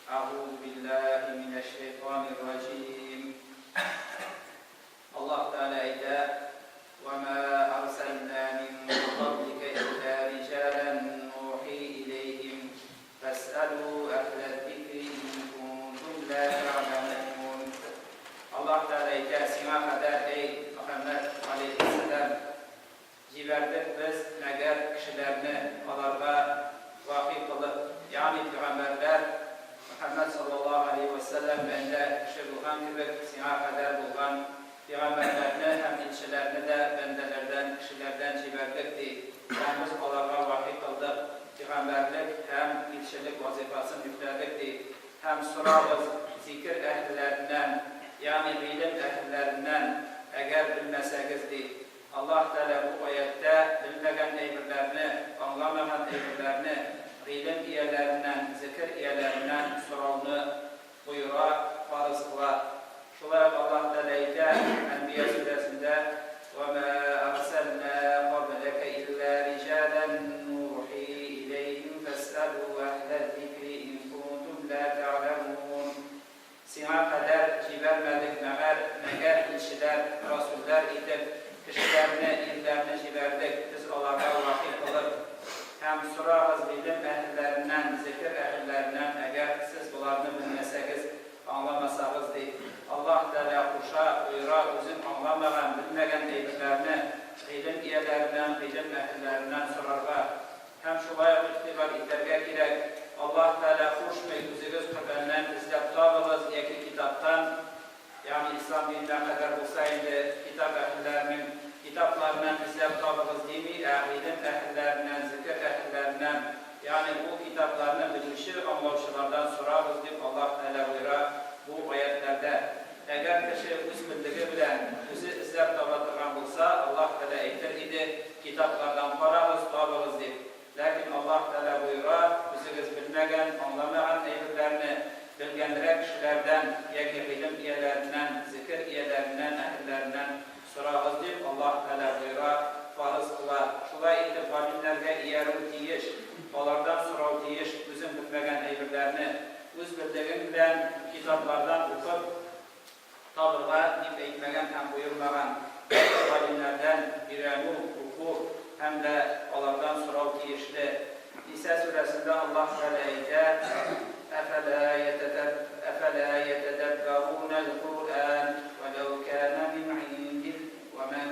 Әгъузу биллаһи минәш шәйтанир раҗим. Аллаһ Тәгалә әйтә, Вә мә арсәлнә мин каблика илля риҗалән нухи иләйһим фәсьәлү әһләз-зикри ин кунтум лә тәгъләмун. Аллаһ Тәгалә әйтә, Сиңа кадәр, әй Мөхәммәд, галәйһиссәлам, Җибәрдек без мәгәр кешеләрне аларга вахи кылып, ягъни пигамбәрләр, Мөхәммәд саллаллаһу галәйһи вә сәлләм бәндә кеше булган кебек, сиңа кадәр булган пигамбәрләрне һәм илчеләрне дә бәндәләрдән, кешеләрдән җибәрдек, ди, һәм без аларга вахи кылдык, пигамбәрлек һәм илчелек вазыйфасын йөкләдек, ди, һәм сорагыз зикер әһелләреннән, ягъни гыйлем әһелләреннән, әгәр белмәсәгез, ди. Аллаһ Тәгалә бу аятьтә белмәгән әйберләрне, аңламаган әйберләрне гыйлем ияләреннән, зекер ияләреннән сорауны боера, фарыз кыла. Шулай ук Аллаһ Тәгалә әйтә Әнбия сүрәсендә, Вә мә әрсәлнә кабләкә илля риҗалән нухи иләйһим фәсьәлү әһләз-зикри ин кунтум лә тәгъләмун. Сиңа кадәр җибәрмәдек мәгәр, мәгәр илчеләр, расүлләр итеп, кешеләрне, ирләрне җибәрдек, без аларга вахи кылып. Һәм сорагыз гыйлем әһелләреннән, зекер әһелләреннән, әгәр сез боларны белмәсәгез, аңламасагыз, ди. Аллаһ Тәгалә куша, боера, үзең аңламаган, белмәгән әйберләрне гыйлем ияләреннән, гыйлем әһелләреннән сорарга. Һәм шулай ук игътибар итәргә кирәк, Аллаһ Тәгалә кушмый, үзегез Коръәннән эзләп табыгыз яки китаптан, ягъни ислам диненә кадәр булса инде, китап әһелләренең китапларыннан эзләп табыгыз дими, ә гыйлем әһелләреннән, зекер әһелләреннән, ягъни ул китапларны белүче, аңлаучылардан сорагыз дип Аллаһ Тәгалә боера бу аятьләрдә. Әгәр кеше үз белдеге белән үзе эзләп таба торган булса, Аллаһ Тәгалә әйтер иде, Китаплардан карагыз, табыгыз, дип. Ләкин Аллаһ Тәгалә боера, үзегез белмәгән, аңламаган әйберләрне белгәнрәк кешеләрдән яки гыйлем ияләреннән, зекер ияләреннән, әһелләреннән сорагыз, дип Аллаһ Тәгалә боера, фарыз кыла. Шулай итеп, галимнәргә иярү тиеш, алардан сорау тиеш, үзең белмәгән әйберләрне. Үз белдегең белән китаплардан укып табырга дип әйтмәгән һәм боермаган, бәлки галимнәрдән өйрәнү, уку һәм дә алардан сорау тиешле. Ниса сүрәсендә Аллаһ Тәгалә әйтә, Әфәлә әфәлә йәтәдәббәрунәл Куръән вәләү кәнә мин гыйндил вә мән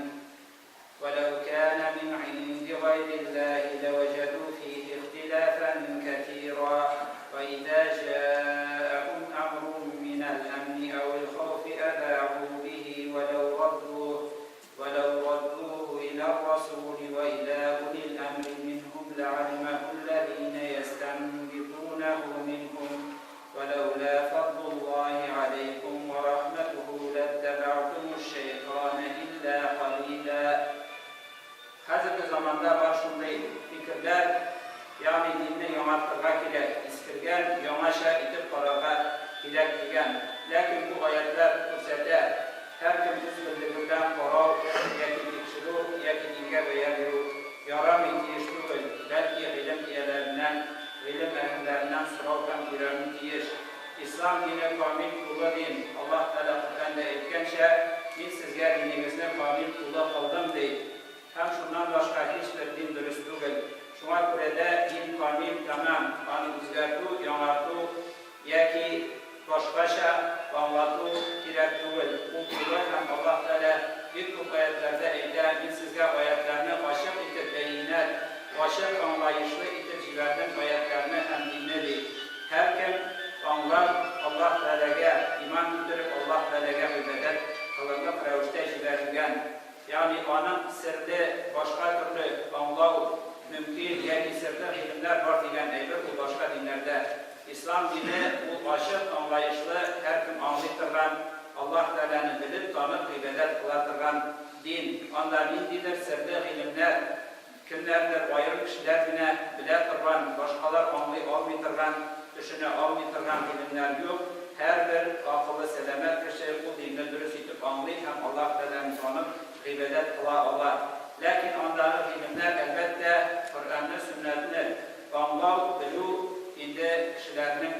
вәләү кәнә мин гыйнди гайриллаһи ләвәҗәдү фихи ихтилафән кәсира вә иза җаәһүм әмрун минәл әмни әүил хауфи әзәгу бихи вәләү раддуһ вәләү раддуһу иләр-расули вә илә улил әмри минһум ләгалимәһүлләзинә йәстәнбитунәһу минһум Вәләүлә фадлуллаһи галәйкүм вә рахмәтүһү ләттәбәгътүмүш шәйтанә илля калилә. Хәзерге заманда бар шундый фикерләр, ягъни динне яңартырга кирәк, искергән, яңача итеп карарга кирәк дигән. Ләкин бу аятьләр күрсәтә, һәркем үз белдеге белән карау яки тикшерү яки дингә бәя бирү ярамый, тиеш түгел, бәлки гыйлем ияләреннән Гыйлем әһелләреннән сорау һәм өйрәнү тиеш. Ислам дине камил, тулы дин. Аллаһ Тәгалә Коръәндә әйткәнчә, Мин сезгә динегезне камил, тулы кылдым, ди. Һәм шуннан башка һичбер дин дөрес түгел. Шуңа күрә дә дин камил, тәмам, аны үзгәртү, яңарту яки башкача аңлату кирәк түгел. Ул тулы һәм Аллаһ Тәгалә бик күп аятьләрдә әйтә, Мин сезгә аятьләрне ачык итеп, бәйинәт, ачык, аңлаешлы итеп җибәрдем аятьләрне һәм динне, ди. Һәркем аңлап, Аллаһ Тәгаләгә иман китереп, Аллаһ Тәгаләгә гыйбадәт кылырлык рәвештә җибәрелгән. Ягъни аның серле, башка төрле аңлау мөмкин яки серле гыйлемнәр бар дигән әйбер ул башка диннәрдә. Ислам дине ул ачык, аңлаешлы, һәркем аңлый торган, Аллаһ Тәгаләне белеп, танып гыйбадәт кыла торган дин. Анда ниндидер серле гыйлемнәр, кемнәрдер, аерым кешеләр генә белә торган, башкалар аңлый алмый торган, төшенә алмый торган гыйлемнәр юк. Һәрбер акыллы, сәламәт кеше ул динне дөрес итеп аңлый һәм Аллаһ Тәгаләне танып, гыйбадәт кыла ала. Ләкин андагы гыйлемнәр, әлбәттә, Коръәнне, сөннәтне аңлау, белү инде кешеләрнең.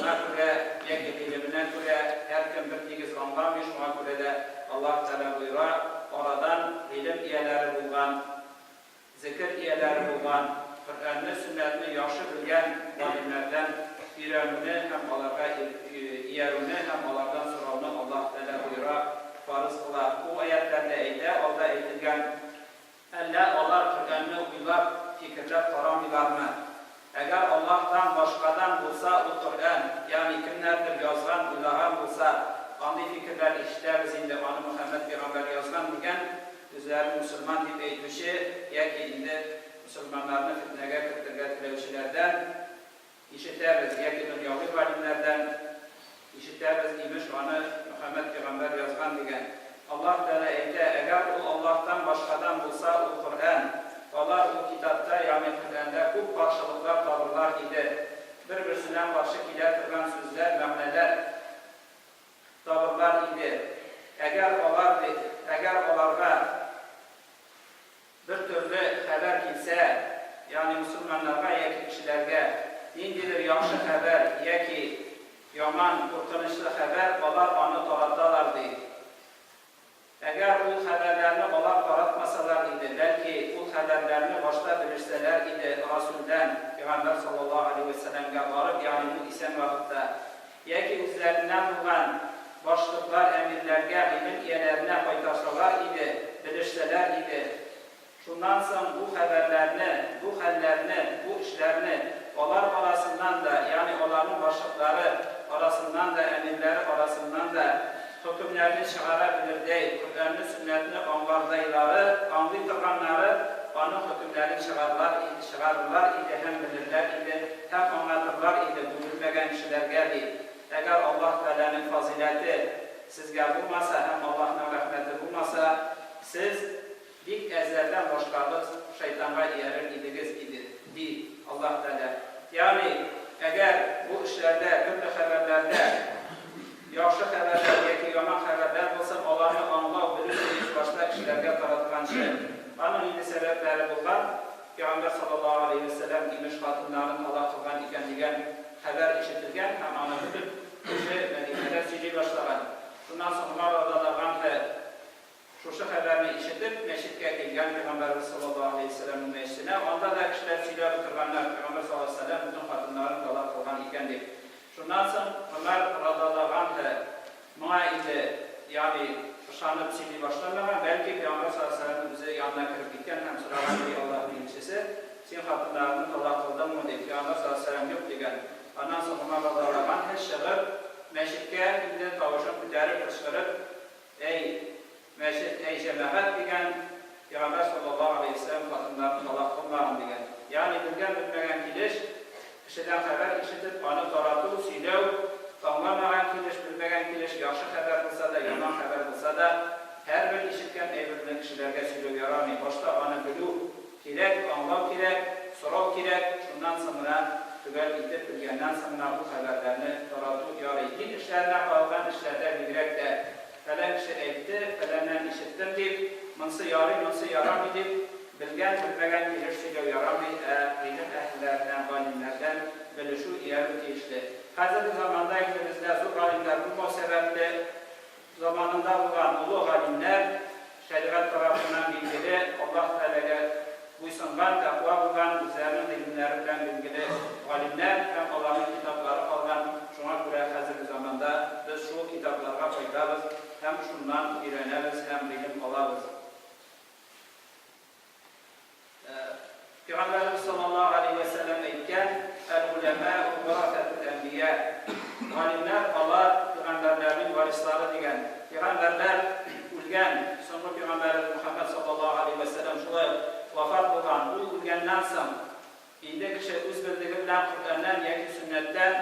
Акылына күрә яки гыйлеменә күрә һәркем бертигез аңламый, шуңа күрә дә Аллаһ Тәгалә боера, арадан гыйлем ияләре булган, зекер ияләре булган, Коръәнне, сөннәтне яхшы белгән галимнәрдән өйрәнүне һәм аларга иярүне һәм алардан сорауны Аллаһ Тәгалә боера, фарыз кыла. Ул аятьләрдә әйтә, алда әйтелгән, Әллә алар Коръәнне уйлап, фикерләп карамыйлармы? Әгәр Аллаһтан башкадан булса ул Коръән, ягъни кемнәрдер язган, уйлаган булса, андый фикерләр ишетәбез инде, аны Мөхәммәд пәйгамбәр язган дигән, үзләрен мөселман дип әйтүче яки инде мөселманнарны фетнәгә кертергә теләүчеләрдән ишетәбез, яки дөньяви галимнәрдән ишетәбез, имеш, аны Мөхәммәд пәйгамбәр язган дигән. Аллаһ Тәгалә әйтә, Әгәр ул Аллаһтан башкадан булса, ул Коръән, алар ул китапта, ягъни Коръәндә күп каршылыклар табырлар иде. Бер-берсенә каршы килә торган сүзләр, мәгънәләр табырлар иде. Әгәр алар, әгәр аларга бер төрле хәбәр килсә, ягъни мөселманнарга яки кешеләргә ниндидер яхшы хәбәр яки яман, куркынычлы хәбәр, алар аны тараталар, ди. Әгәр ул хәбәрләрне алар таратмасалар иде, бәлки ул хәбәрләрне башта белешсәләр иде Расүлдән, пәйгамбәр саллаллаһу галәйһи вә сәлләмгә барып, ягъни ул исән вакытта, яки үзләреннән булган башлыклар, әмирләргә, гыйлем ияләренә кайтарсалар иде, белешсәләр иде. Шуннан соң бу хәбәрләрне, бу хәлләрне, бу эшләрне алар арасыннан да, ягъни аларның башлыклары арасыннан да, әмирләре арасыннан да хөкемнәрне чыгара белердәй, Коръәнне, сөннәтне аңлардайлары, аңлый торганнары аның хөкемнәрен чыгарлар, чыгарырлар иде һәм белерләр иде һәм аңлатырлар иде бу белмәгән кешеләргә, ди. Әгәр Аллаһ Тәгаләнең фазыйләте сезгә булмаса һәм Аллаһның рәхмәте булмаса, сез бик әзләрдән башкагыз шайтанга иярер идегез иде, ди Аллаһ Тәгалә. Ягъни, әгәр бу эшләрдә, төрле хәбәрләрдә яхшы хәбәрләр яки яман хәбәрләр булсын, аларны аңлау, белү тиеш башта кешеләргә таратканчы. Аның инде сәбәпләре булган, Пәйгамбәр саллаллаһу галәйһи вә сәлләм, имеш, хатыннарын талак кылган икән дигән хәбәр ишетелгән һәм аны бөтен кеше Мәдинәдә сөйли башлаган. Шуннан соң Гомәр радиаллаһу ганһе шушы хәбәрне ишетеп, мәчеткә килгән, Пәйгамбәребез саллаллаһу галәйһи вә сәлләмнең мәчетенә. Анда да кешеләр сөйләп утырганнар, Пәйгамбәр саллаллаһу галәйһи вә сәлләм бөтен хатыннарын талак кылган икән дип. Шуннан соң Гомәр радиаллаһу ганһе Моңа инде, ягъни, ышанып сөйли башламаган, бәлки Пәйгамбәр саллаллаһу галәйһи ва сәлләмнең үзе янына кереп киткән һәм сораган, Эй Аллаһның илчесе, син хатыннарыңны талак кылдыңмы? дип. Пәйгамбәр саллаллаһу галәйһи ва сәлләм, Юк, дигән. Аннан соң Гомәр радиаллаһу ганһе чыгып, мәчеткә инде тавышын күтәреп, кычкырып, Әй, мәчет, әй, җәмәгать, дигән, Пәйгамбәр саллаллаһу галәйһи ва сәлләм хатыннарын талак кылмаган, дигән. Ягъни белгән-белмәгән килеш кешедән хәбәр ишетеп, аны тарату, сөйләү, аңламаган килеш, белмәгән килеш, яхшы хәбәр булса да, яман хәбәр булса да, һәрбер ишеткән әйберне кешеләргә сөйләү ярамый. Башта аны белү кирәк, аңлау кирәк, сорау кирәк, шуннан соң гына, төгәл итеп белгәннән соң гына ул хәбәрләрне тарату ярый. Дин эшләренә кагылган эшләрдә бигрәк тә. Фәлән кеше әйтте, фәләннән ишеттем дип, монсы ярый, монсы ярамый дип, белгән, белмәгән килеш сөйләү ярамый, ә гыйлем әһелләреннән, галимнәрдән белешү, иярү тиешле. Хәзерге заманда инде бездә зур галимнәр булмау сәбәпле, заманында булган олы галимнәр, шәригать тарафыннан билгеле, Аллаһ Тәгаләгә буйсынган, тәкъва булган, үзләренең гыйлемнәре белән билгеле галимнәр һәм аларның китаплары калган, шуңа күрә хәзерге заманда без шул китапларга кайтабыз һәм шуннан өйрәнәбез һәм гыйлем алабыз. Пәйгамбәребез саллаллаһу галәйһи вә сәлләм әйткән, Әл-голәмәу варафәтул әнбия, галимнәр алар пәйгамбәрләрнең варислары дигән. Пәйгамбәрләр үлгән, соңгы пәйгамбәребез Мөхәммәд саллаллаһу галәйһи вә сәлләм шулай ук вафат булган. Ул үлгәннән соң инде кеше үз белдеге белән Коръәннән яки сөннәттән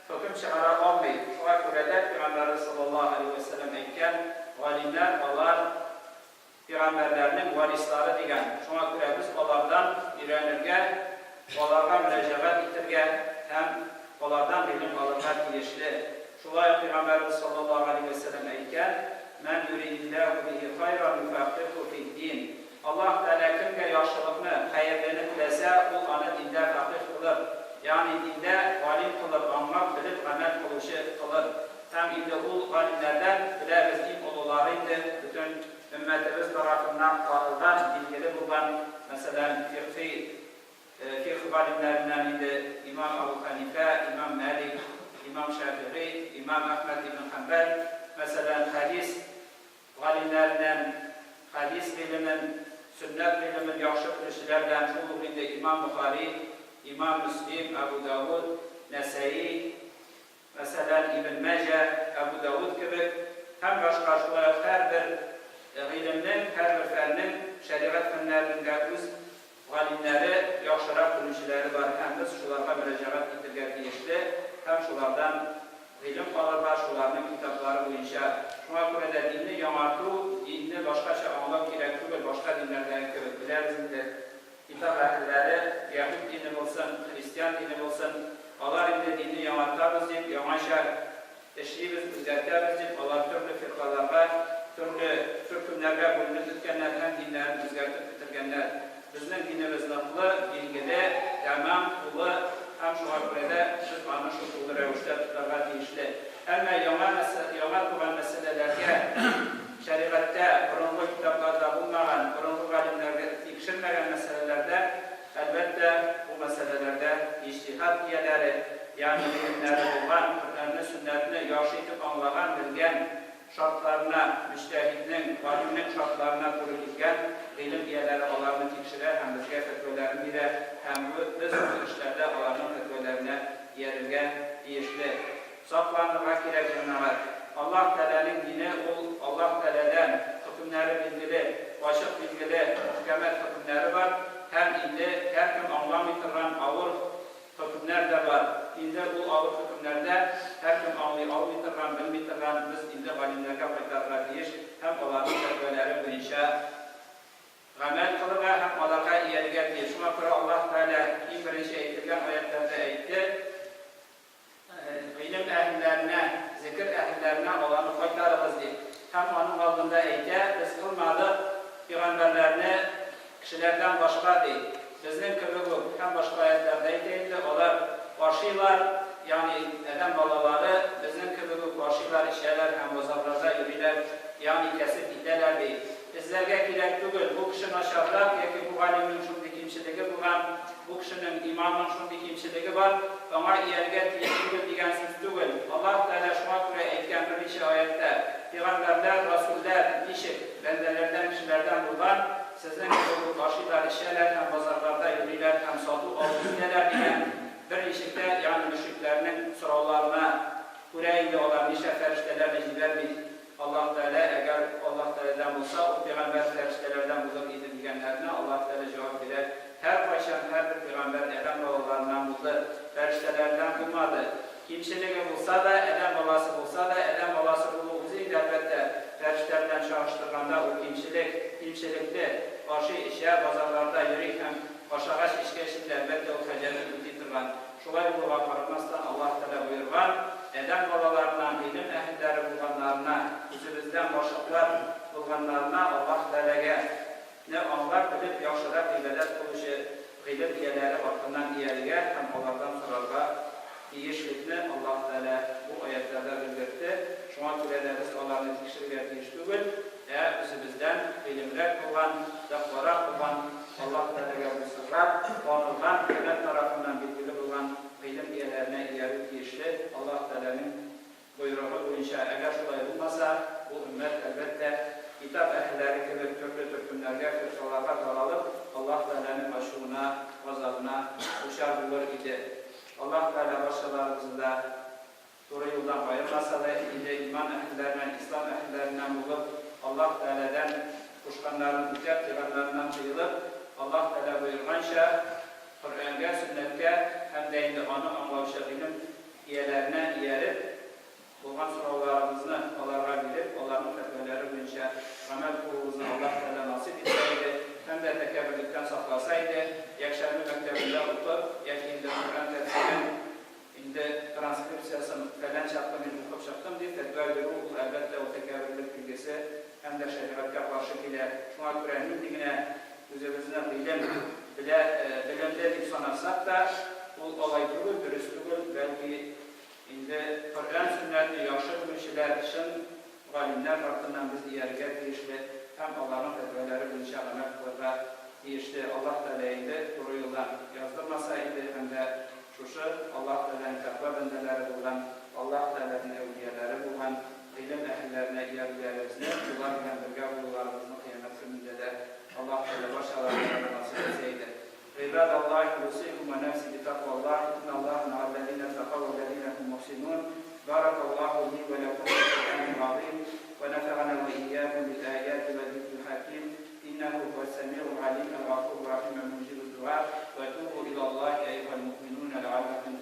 хөкем чыгара алмый. Шуңа күрә дә пәйгамбәребез саллаллаһу галәйһи вә сәлләм әйткән, галимнәр алар Пәйгамбәрләрнең варислары дигән. Шуңа күрә без алардан өйрәнергә, аларга мөрәҗәгать итергә һәм алардан гыйлем алырга тиешле. Шулай ук Пәйгамбәребез саллаллаһу галәйһи вә сәлләм әйткән, Мән юридилләһу бихи хайран юфәккыһу фид-дин. Аллаһ Тәгалә кемгә яхшылыкны, хәерлене теләсә, ул аны диндә фәкыйһ кылыр, Ягъни диндә галим кылып, аңлап, белеп гамәл кылучы кылып. Һәм инде ул галимнәрдән, беләбез, иң олылары инде бөтен өммәтебез тарафыннан танылган, билгеле булган, мәсәлән, фикъһи, фикъһ галимнәреннән инде имам Әбу Хәнифә, имам Мәлик, имам Шәфигый, имам Әхмәд ибн Хәнбәл, мәсәлән, хәдис галимнәреннән, хәдис гыйлемен, сөннәт гыйлемен яхшы белүчеләрдән шул ук инде имам Бохари, имам Мөслим, Әбу Давуд, Нәсәи, мәсәлән, Ибн Мәҗә, Әбу Давуд кебек һәм башка шулай ук һәрбер гыйлемнең, һәрбер фәннең, шәригать фәннәренең дә үз галимнәре, яхшырак белүчеләре бар һәм без шуларга мөрәҗәгать итергә тиешле һәм шулардан гыйлем алырга, шуларның китаплары буенча. Шуңа күрә дә динне яңарту, динне башкача аңлау кирәк түгел, башка диннәрдәге кебек. Беләбез инде, китап әһелләре, яһүд дине булсын, христиан дине булсын, алар инде динне яңартабыз дип, яңача эшлибез, үзгәртәбез дип, алар төрле фиркаларга, төрле төркемнәргә бүленеп беткәннәр һәм диннәрен үзгәртеп бетергәннәр. Безнең динебез ныклы, билгеле, тәмам, тулы һәм шуңа күрә дә без аны шул тулы рәвештә тотарга тиешле. Әмма яңа яңа туган мәсьәләләргә шәригатьтә борынгы китапларда булмаган, борынгы галимнәр тикшермәгән мәсьәләләрдә, Әлбәттә, бу мәсьәләләрдә иҗтиһад ияләре, ягъни гыйлемнәре булган, Коръәнне, сөннәтне яхшы итеп аңлаган, белгән, шартларына, мөҗтәһиднең, галимнең шартларына туры килгән гыйлем ияләре аларны тикшерә һәм безгә фәтвәләрен бирә һәм без бу эшләрдә аларның фәтвәләренә иярергә тиешле. Сакланырга кирәк, җәмәгать. Аллаһ Тәгаләнең дине ул Аллаһ Тәгаләдән, хөкемнәре билгеле, ачык билгеле, мөхкәмәт хөкемнәре бар һәм инде һәркем аңламый торган авыр хөкемнәр дә бар. Инде ул авыр хөкемнәрдә һәркем аңлый алмый торган, белми торган, без инде галимнәргә кайтарырга тиеш һәм аларның фәтвәләре буенча гамәл кылырга һәм аларга иярергә тиеш. Шуңа күрә Аллаһ Тәгалә иң беренче әйтелгән аятьләрдә әйтте, Гыйлем әһелләренә, зекер әһелләренә аларны кайтарыгыз, дип. Һәм аның алдында әйтә, Без кылмадык пигамбәрләрне кешеләрдән башка, ди. Безнең кебек үк, һәм башка аятьләрдә әйтә инде, алар ашыйлар, ягъни адәм балалары безнең кебек үк ашыйлар, эчәләр һәм базарларда йөриләр, ягъни кәсеп итәләр, ди. Эзләргә кирәк түгел, бу кеше начаррак яки бу галимнең шундый кимчелеге булган, Бу кешенең, имамның шундый кимчелеге бар, аңа иярергә тиеш түгел дигән сүз түгел. Аллаһ Тәгалә шуңа күрә әйткән берничә аятьтә, Пигамбәрләр, расүлләр, ничек, бәндәләрдән, кешеләрдән булган, сезнең кебек үк ашыйлар, эчәләр һәм базарларда йөриләр һәм сату-алу итәләр дигән берничек тә, ягъни мөшрикләрнең сорауларына күрә инде алар нишләп фәрештәләрне җибәрми, Аллаһ Тәгалә, әгәр Аллаһ Тәгаләдән булса, ул пәйгамбәр фәрештәләрдән булыр иде, дигәннәренә Аллаһ Тәгалә җавап бирә, Һәркайчан һәрбер пәйгамбәр адәм балаларыннан булды, фәрештәләрдән булмады. Кимчелеге булса да, адәм баласы булса да, адәм баласы булу үзе инде, әлбәттә, фәрештә белән чагыштырганда ул кимчелек, кимчелекле, ашый, эчә, базарларда йөри һәм ашагач, эчкәч инде, әлбәттә, ул хаҗәтен үти торган. Шулай булуга карамастан, Аллаһ Тәгалә боерган, адәм балаларына, гыйлем әһелләре булганнарына, үзебездән башлыклар булганнарына Аллаһ Тәгаләгә не аңлап, белеп, яхшырак гыйбадәт кылучы гыйлем ияләре артыннан иярергә һәм алардан сорарга тиешлекне Аллаһ Тәгалә бу аятьләрдә белгертте. Шуңа күрә дә без аларны тикшерергә тиеш түгел, ә үзебездән гыйлемрәк булган, тәкъварак булган, Аллаһ Тәгаләгә буйсынган, танылган, Коръән тарафыннан билгеле булган гыйлем ияләренә иярү тиешле, Аллаһ Тәгаләнең боерыгы буенча. Әгәр шулай булмаса, бу өммәт, әлбәттә, китап әһелләре кебек төрле төркемнәргә, фиркаларга таралып, Аллаһ Тәгаләнең ачуына, газабына дучар булыр иде. Аллаһ Тәгалә барчаларыбызны да Туры юлдан аермаса да, инде иман әһелләреннән, ислам әһелләреннән булып, Аллаһ Тәгаләдән кушканнарын үтәп, тыйганнарыннан тыелып, Аллаһ Тәгалә боерганча, Коръәнгә, сөннәткә һәм дә инде аны аңлаучы гыйлем ияләренә ияреп, булган сорауларыбызны аларга биреп, аларның фәтвәләре буенча гамәл кылуыбызны Аллаһ Тәгалә насыйп итсә иде һәм дә тәкәбберлектән сакласа иде, якшәмбе мәктәбендә укып яки инде Коръән тәфсирен Инде транскрипциясен фәлән чаклы мин укып чыктым дип фәтва бирү ул, әлбәттә, ул тәкәбберлек билгесе һәм дә шәригатькә каршы килә. Шуңа күрә нинди генә үзебезне гыйлем белә, белемле дип санасак та, Ул алай түгел, дөрес түгел, бәлки инде Коръән сөннәтне яхшы белүчеләр, чын галимнәр артыннан без иярергә тиешле һәм аларның фәтвәләре буенча гамәл кылырга тиешле. Аллаһ Тәгалә инде туры юлдан яздырмаса иде һәм дә шушы Аллаһ Тәгаләнең тәкъва бәндәләре булган, Аллаһ Тәгаләнең әүлияләре булган гыйлем әһелләренә иярүләребезне, шулар белән бергә булуларыбызны кыямәт көнендә дә Аллаһ Тәгалә барчаларыбызга да насыйп итсә иде. عباد الله أوصيكم ونفسي بتقوى الله إن الله مع الذين اتقوا والذين هم محسنون بارك الله لي ولكم في القرآن العظيم ونفعنا وإياكم بالآيات والذكر الحكيم إنه هو السميع العليم الغفور الرحيم المجيب الدعاء وتوبوا إلى الله أيها المؤمنون لعلكم